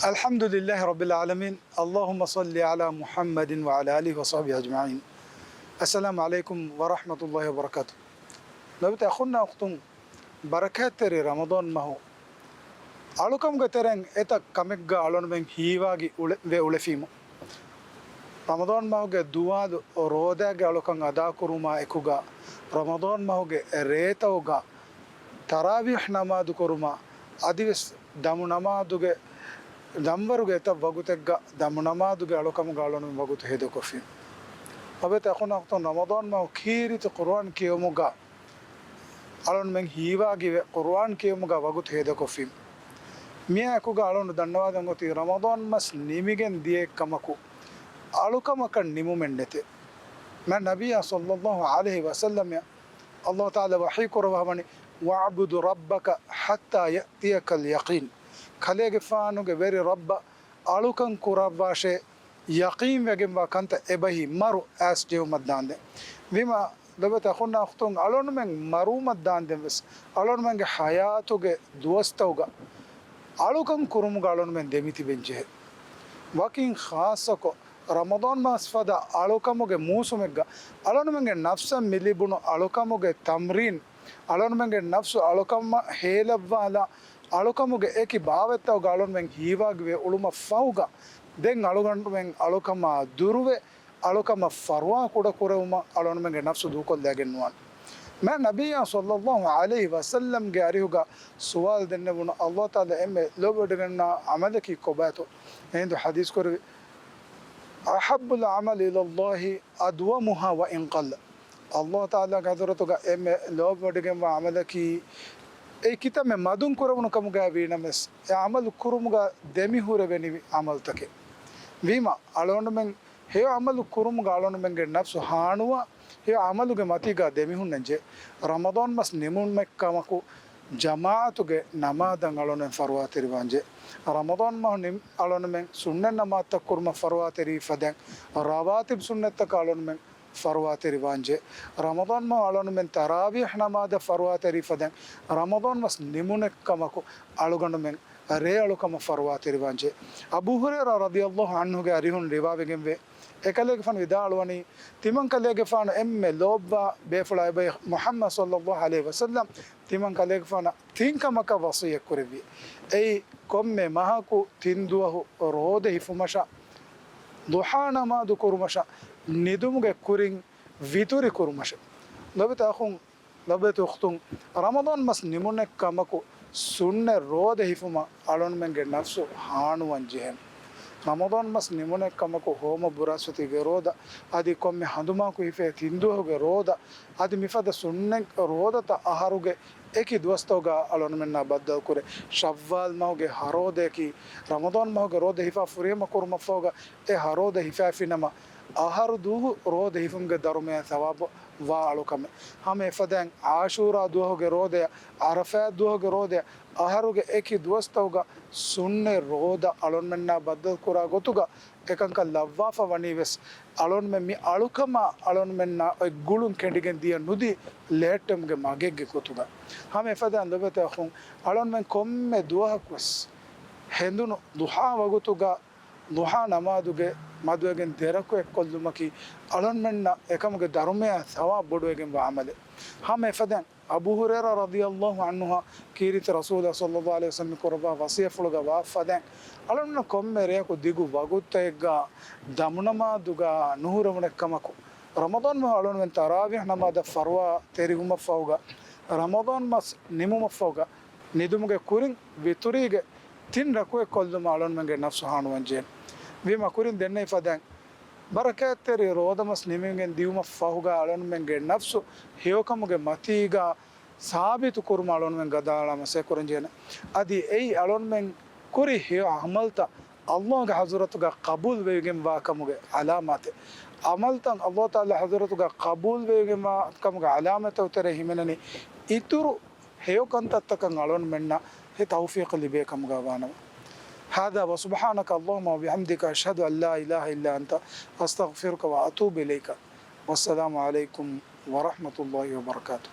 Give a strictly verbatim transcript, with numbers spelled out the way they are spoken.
الحمد لله رب العالمين. اللهم صل على محمد وعلى آله وصحبه أجمعين. السلام عليكم ورحمة الله وبركاته. ލޮބުވެތި އަޚުންނާ އުޚްތުން، ބަރަކާތްތެރި ރަމަޟާން މަހު އަޅުކަމުގެ ތެރެއިން އެތައް ކަމެއްގަ އަޅުންމެން ހީވާގި އުޅެ-، ވެ އުޅެފީމު. ރަމަޟާން މަހުގެ ދުވާލު ރޯދާގެ އަޅުކަން އަދާކުރުމާ އެކުގަ، ރަމަޟާން މަހުގެ ރޭތައުގަ ތަރާވީޙް ނަމާދު ކުރުމާ، އަދިވެސް ދަމު ނަމާދުގެ، ދަންވަރުގެ އެތައް ވަގުތެއްގަ ދަމު ނަމާދުގެ އަޅުކަމުގަ އަޅުން ވަގުތު ހޭދަކޮށްފި. ލޮބުވެތި އަޚުންނާ އުޚްތުން، ރަމަޟާން މަހު ކީރިތި ޤުރުއާން ކިޔެވުމުގަ އަޅުންމެން ހީވާގިވެ، ޤުރުއާން ކިޔެވުމުގަ ވަގުތު ހޭދަކޮށްފި. މިއާ އެކުގަ އަޅުން ދަންނަވާލަން އޮތީ، ރަމަޟާން މަސް ނިމިގެން ދިޔައެއްކަމަކު، އަޅުކަމަކަށް ނިމުމެއް ނެތޭ. މާތް ނަބިއްޔާ ޞައްލައްލާހު ޢަލައިހި ވަސައްލަމަށް އައްލާހު ތަޢާލާ ވަޙީ ކުރައްވާފަވަނީ، "وَاعْبُدْ رَبَّكَ حَتَّىٰ يَأْتِيَكَ الْيَقِينُ." ކަލޭގެފާނުގެ ވެރި ރައްބަށް އަޅުކަން ކުރައްވާށޭ، ޔަޤީންވެގެންވާ ކަންތައް އެބަހީ މަރު އައިސް ޖެހުމަށް ދާންދެން. ވީމާ، ލޮބުވެތި އަޚުންނާ އުޚްތުން، އަޅުންމެން މަރުވުމަށް ދާންދެން ވެސް، އަޅުންމެންގެ ޙަޔާތުގެ ދުވަސްތަކުގަ އަޅުކަން ކުރުމުގަ އަޅުންމެން ދެމިތިބެން ޖެހޭ. ވަކިން ޚާއްޞަކޮށް، ރަމަޟާން މަސް ފަދަ އަޅުކަމުގެ މޫސުމެއްގަ އަޅުންމެންގެ ނަފްސަށް މި ލިބުނު އަޅުކަމުގެ ތަމްރީން، އަޅުންމެންގެ ނަފްސު އަޅުކަމަށް ހޭލައްވާލާ، އަޅުކަމުގެ އެކި ބާވަތްތަކުގަ އަޅުންމެން ހީވާގިވެ އުޅުމަށް ފަހުގަ، ދެން އަޅުގަނޑުމެން އަޅުކަމާ ދުރުވެ، އަޅުކަމަށް ފަރުވާ ކުޑަކުރެވުމަށް އަޅުންމެންގެ ނަފްސު ދޫކޮށްލައިގެން ނުވާނެ. މާތް ނަބިއްޔާ ޞައްލައްލާހު ޢަލައިހި ވަސައްލަމްގެ އަރިހުގަ ސުވާލު ދެންނެވުނު، އައްލާހު ތަޢާލާ އެންމެ ލޯބިވެޑިގަންނަވާ ޢަމަލަކީ ކޮބާތޯ؟ އެހިނދު ޙަދީޘް ކުރެއްވި، "أَحَبُّ الْأَعْمَالِ إِلَى اللَّهِ أَدْوَمُهَا وَإِنْ قَلَّ." އައްލާހު ތަޢާލާގެ ޙަޟްރަތުގަ އެންމެ ލޯބިވެޑިގެންވާ ޢަމަލަކީ، އެއީ ކިތަންމެ މަދުން ކުރެވުނު ކަމުގައި ވީނަމަވެސް، އެ ޢަމަލު ކުރުމުގަ ދެމިހުރެވެނިވި ޢަމަލުތަކެއް. ވީމާ، އަޅުގަނޑުމެން ހެޔޮ ޢަމަލު ކުރުމުގަ އަޅުގަނޑުމެންގެ ނަފްސު ހާނުވާ، ހެޔޮ ޢަމަލުގެ މަތީގަ ދެމިހުންނަންޖެހޭ. ރަމަޟާން މަސް ނިމުމެއްކަމަކު، ޖަމާޢަތުގެ ނަމާދަށް އަޅުގަނޑުމެން ފަރުވާތެރިވާންޖެހޭ. ރަމަޟާން މަހު ނިމި އަޅުގަނޑުމެން ސުންނަތް ނަމާދުތައް ކުރުމަށް ފަރުވާތެރިވި ފަދައިން، ރަވާތިބު ސުންނަތްތަކަށް އަޅުގަނޑުމެން ފަރުވާތެރިވާންޖެހޭ. ރަމަޟާން މަހު އަޅުގަނޑުމެން ތަރާވީޙް ނަމާދަށް ފަރުވާތެރިވި ފަދައިން، ރަމަޟާން މަސް ނިމުނެއްކަމަކު އަޅުގަނޑުމެން ރޭ އަޅުކަމަށް ފަރުވާތެރިވާންޖެހޭ. އަބޫ ހުރައިރާ ރަޟިޔައްލާހު ޢަންހުގެ އަރިހުން ރިވާވެގެންވޭ، އެކަލޭގެފާނު ވިދާޅުވަނީ، ތިމަން ކަލޭގެފާނު އެންމެ ލޯބިވާ ބޭފުޅާ އެބައި މުޙައްމަދު ޞައްލައްލާހު ޢަލައިހި ވަސައްލަމް ތިމަން ކަލޭގެފާނަށް ތިން ކަމަކަށް ވަޞިއްޔަތް ކުރެއްވި. އެއީ، ކޮންމެ މަހަކު ތިން ދުވަހު ރޯދަ ހިފުމަށާ، ޟުޙާ ނަމާދު ކުރުމަށާ، ނިދުމުގެ ކުރިން ވިތުރި ކުރުމަށެވެ. ލޮބުވެތި އަޚުން، ލޮބުވެތި އުޚްތުން، ރަމަޟާން މަސް ނިމުނެއްކަމަކު ސުންނަތް ރޯދަ ހިފުމަށް އަޅުންމެންގެ ނަފްސު ހާނުވަން ޖެހޭނެ. ރަމަޟާން މަސް ނިމުނެއްކަމަކު ހޯމަ ބުރަސްފަތީގެ ރޯދަ، އަދި ކޮންމެ ހަނދުމަހަކު ހިފޭ ތިން ދުވަހުގެ ރޯދަ، އަދި މިފަދަ ސުންނަތް ރޯދަތައް އަހަރުގެ އެކި ދުވަސްތަކުގަ އަޅުންމެންނާ ބައްދަލުކުރޭ. ޝައްވާލް މަހުގެ ހަ ރޯދަޔަކީ، ރަމަޟާން މަހުގެ ރޯދަ ހިފާ ފުރިހަމަ ކުރުމަށްފަހުގަ އެ ހަ ރޯދަ ހިފައިފިނަމަ، އަހަރު ދުވަހު ރޯދަ ހިފުމުގެ ދަރުމަޔާ ޘަވާބު ވާ އަޅުކަމެއް. ހަމަ އެފަދައިން ޢާޝޫރާ ދުވަހުގެ ރޯދަޔަށް، ޢަރަފާތް ދުވަހުގެ ރޯދަޔަށް، އަހަރުގެ އެކި ދުވަސްތަކުގަ ސުންނަތް ރޯދަ އަޅުންމެންނާ ބައްދަލުކުރާ ގޮތުގަ އެކަންކަން ލައްވާފަ ވަނީވެސް، އަޅުންމެން މި އަޅުކަމާ އަޅުންމެންނާ އޮތް ގުޅުން ކެނޑިގެން ދިޔަ ނުދީ ލެހެއްޓުމުގެ މަގެއްގެ ގޮތުގަ. ހަމަ އެފަދައިން ލޮބުވެތި އަޚުން، އަޅުންމެން ކޮންމެ ދުވަހަކުވެސް ހެނދުނު ޟުޙާ ވަގުތުގަ ޟުޙާ ނަމާދުގެ މަދުވެގެން ދެރަކުޢަތް ކޮށްލުމަކީ އަޅުންމެންނަށް އެކަމުގެ ދަރުމަޔާ ޘަވާބު ބޮޑުވެގެންވާ ޢަމަލެއް. ހަމަ އެފަދައިން އަބޫ ހުރައިރާ ރަޟިޔައްލާހު ޢަންހުއާ ކީރިތި ރަސޫލާ ޞައްލައްލާހު ޢަލައިހި ވަސައްލަމް ކުރައްވާ ވަޞިއްޔަތްފުޅުގަ ވާ ފަދައިން، އަޅުންނަށް ކޮންމެ ރެޔަކު ދިގު ވަގުތެއްގަ ދަމުނަމާދުގަ ނުހުރެވުނެއްކަމަކު، ރަމަޟާން މަހު އަޅުންމެން ތަރާވީޙް ނަމާދަށް ފަރުވާ ތެރިވުމަށްފަހުގަ، ރަމަޟާން މަސް ނިމުމަށްފަހުގަ، ނިދުމުގެ ކުރިން ވިތުރީގެ ތިން ރަކުޢަތް ކޮށްލުމަށް އަޅުންމެންގެ ނަފްސު ހާނުވަންޖެހޭނެ. ވީމާ ކުރިން ދެންނެވި ފަދައިން، ބަރަކާތްތެރި ރޯދަ މަސް ނިމިގެން ދިޔުމަށް ފަހުގަ އަޅުންމެންގެ ނަފްސު ހެޔޮކަމުގެ މަތީގަ ސާބިތު ކުރުމަށް އަޅުންމެން ގަދައަޅާ މަސައްކަތް ކުރަންޖެހޭނެ. އަދި އެއީ އަޅުންމެން ކުރި ހެޔޮ ޢަމަލްތައް ﷲގެ ޙަޟްރަތުގަ ޤަބޫލު ވެވިގެންވާ ކަމުގެ ޢަލާމާތެއް. ޢަމަލްތައް ﷲ ތަޢާލާ ޙަޟްރަތުގަ ޤަބޫލު ވެވިގެންވާ ކަމުގެ ޢަލާމާތްތައް ތެރޭ ހިމެނެނީ އިތުރު ހެޔޮ ކަންތައްތަކަށް އަޅުންމެންނަށް ހެ ތައުފީޤު ލިބޭ ކަމުގަ ވާނަމަ. هذا وسبحانك اللهم وبحمدك، أشهد أن لا إله إلا أنت، أستغفرك وأتوب إليك. والسلام عليكم ورحمة الله وبركاته.